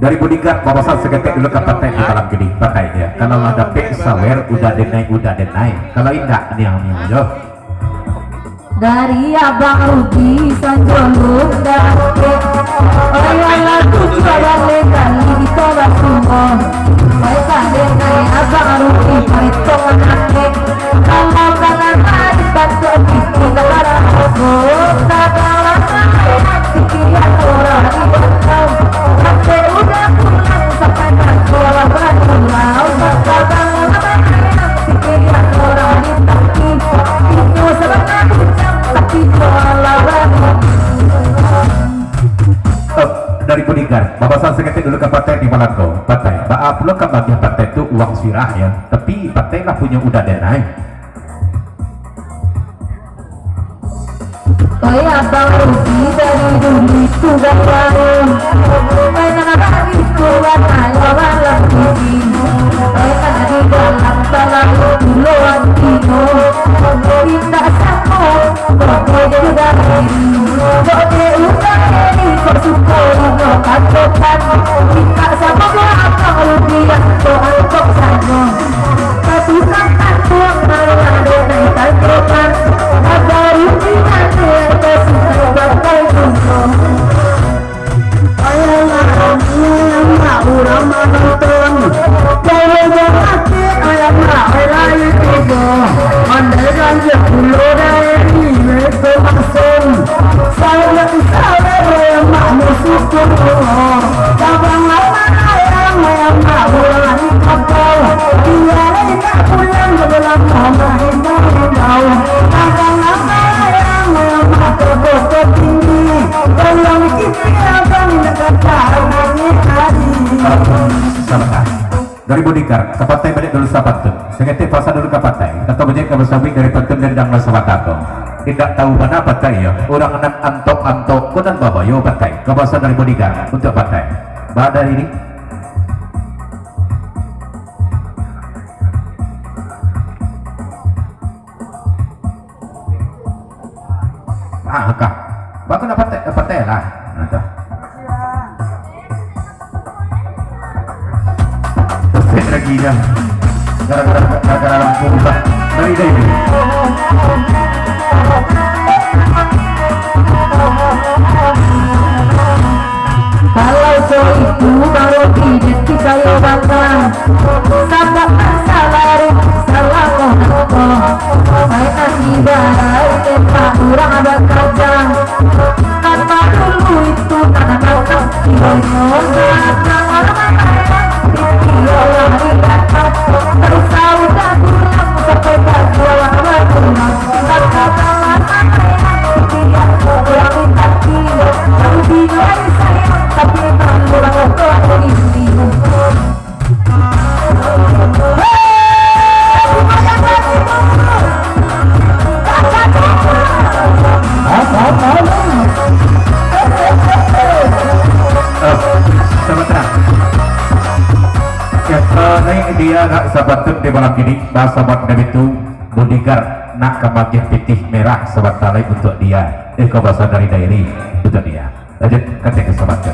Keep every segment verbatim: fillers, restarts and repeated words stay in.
Dari bodyguard, bapasan saketek dulu ka Patai di malam kini. Patai, yo. Kalau lah dapek sawer, udah denai, udah denai. Kalau indak, niang-niang jo. Dari Abang Rudi sanjolong dapek. Oi, alah tujuah baleh kali kita basungguh. Oi, ka denai Abang Rudi, paretongan dapek. Eh, dari bodyguard, bapasan saketek dulu ka Patai di malam ko. Patai, baa pulo ka magiah Patai tu uang sirah, yo. Tapi Patai lah punyo udah denai. Oi, Abang Rudi dari dulu tu gaya. Oi, nan abang itu warna malam ini. Oi, nan di dalam dalam pulo antino. Indak samo, kok dia jadi dari. Kok dia udah dari, kok suka inyo katokan. Indak samo buah Abang Rudi yang kok angkok sajo. Sabanta. Dari bodyguard, ka Patai baliak dulu sapantun. Saketek pasan dulu ka Patai. Kato bajik ka basabuik dari pantun dendang nan sabanta ko. Indak tahu bana Patai, yo. Urang nan antok-antok ko nan babayo Patai. Ka pasan dari bodyguard untuak Patai. Ba dari ni. Ah, ka. Bagus nak Patai, eh, Patai lah. Nah, tu. Set lagi dah. Gara-gara, gara-gara lampu ubah. Dari, dari, dari. Kalau so itu baru di deti kayu batang. Sabab masalah ru, salah ko nako. Mainan ibarat tempat urang bakaja. Nan dulu itu nan datang, kiranya datang orang lain. Istilah di atas, bersaudah pulang sampai tak jual pulang. Eh, sabanta. Kato ni dia nak sapantun di malam kini, bahaso Bang David tu. Bodyguard nak ka magiah pitih merah sabanta lai untuak dia. Eh, kau basa dari Dairi untuak dia. Lanjut, katek ka sabanta.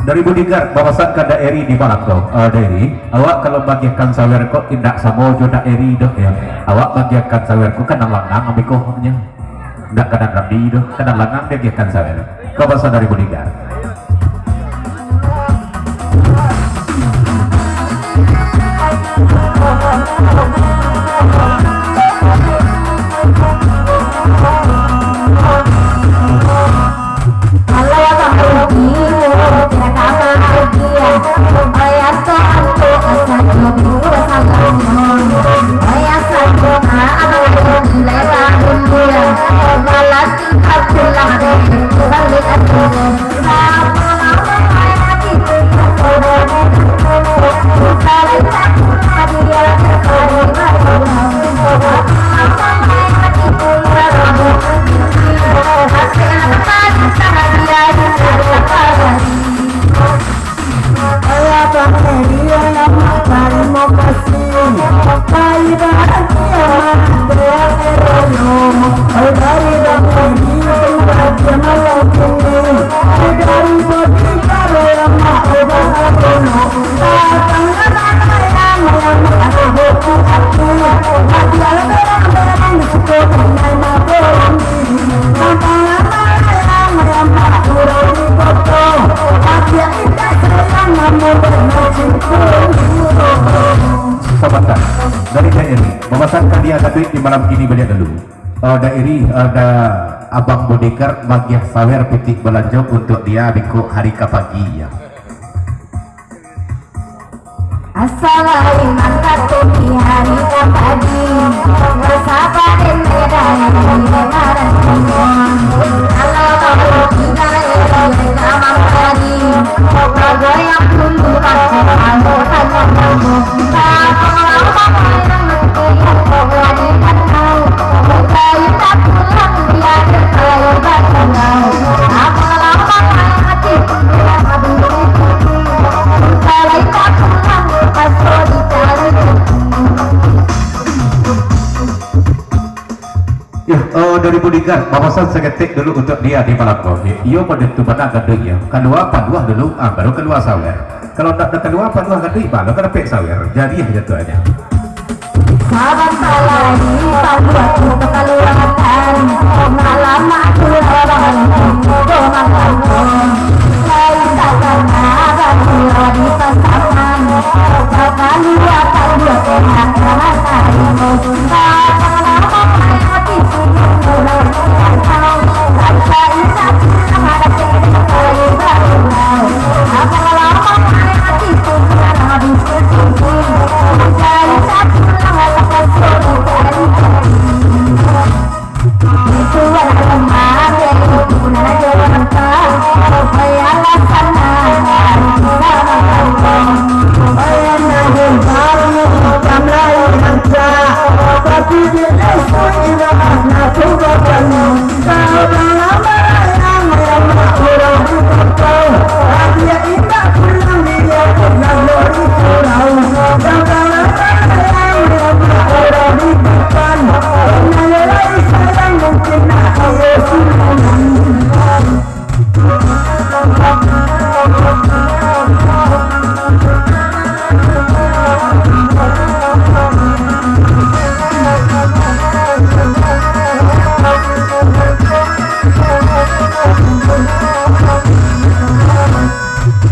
Dari bodyguard, bapasan ka Daeri di balakang. Eh, Daeri, awak kalau bagiakan sawer ko indak samo jo Daeri doh, yo. Awak bagiakan sawer ko ka nan lanang, abih ko nyo. Indak ka nan rapi doh, ka nan lanang diagiakan sawer. Ko pasan dari bodyguard. Sabanta. Dari Daeri, mamasankan dia tapi di malam kini baliak dulu. Eh, Daeri, eh, da abang bodyguard magiah sawer pitih balanjo untuak dia bingkuk hari ka pagi, ya. Asa lai mangkatuki hari ka pagi, asa paden medai maran. Kalau kau tidak, eh, eh, eh, amang tadi, kau goyang dulu, aku, aku, aku, aku. Yo, eh, dari bodyguard, bapasan saketek dulu untuak dia di malam ko. Iyo, pado tu bana gaduik, yo. Kalua paduah dulu, ah, baru kalua sawer. Kalau ndak ado kalua paduah gaduik, baa lo ka dapek sawer. Jadi, yo, jatuahnyo. Sabanta lai paduah tu ka kalua, malam aku lawan tu malam tu. Lai tak pernah baduo di pasangan, kalua paduah tengah-tengah hari.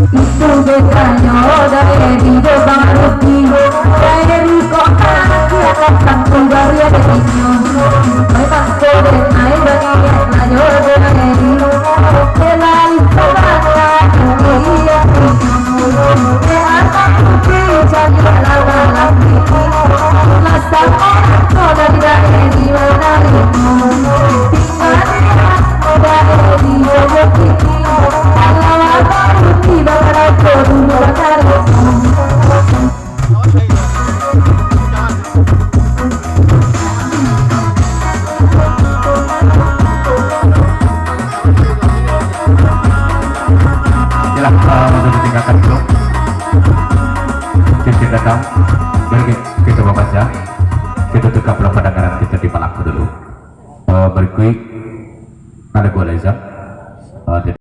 Itu bedonyo dari di Bang Ruti, dari kota di atas satu dari adiknyo. Memang kode main bagi rajo dari. Kelai saudara dari adiknyo. Eh, anak Ruti jadi lama lagi. Masa orang kau dari dari mana itu? Yalah, eh, untuk ditinggalkan dulu. Cincin datang. Mari kita baca. Kita tukar pula pandangan kita di malam dulu. Eh, berikut ada gua Lezat. Eh, dia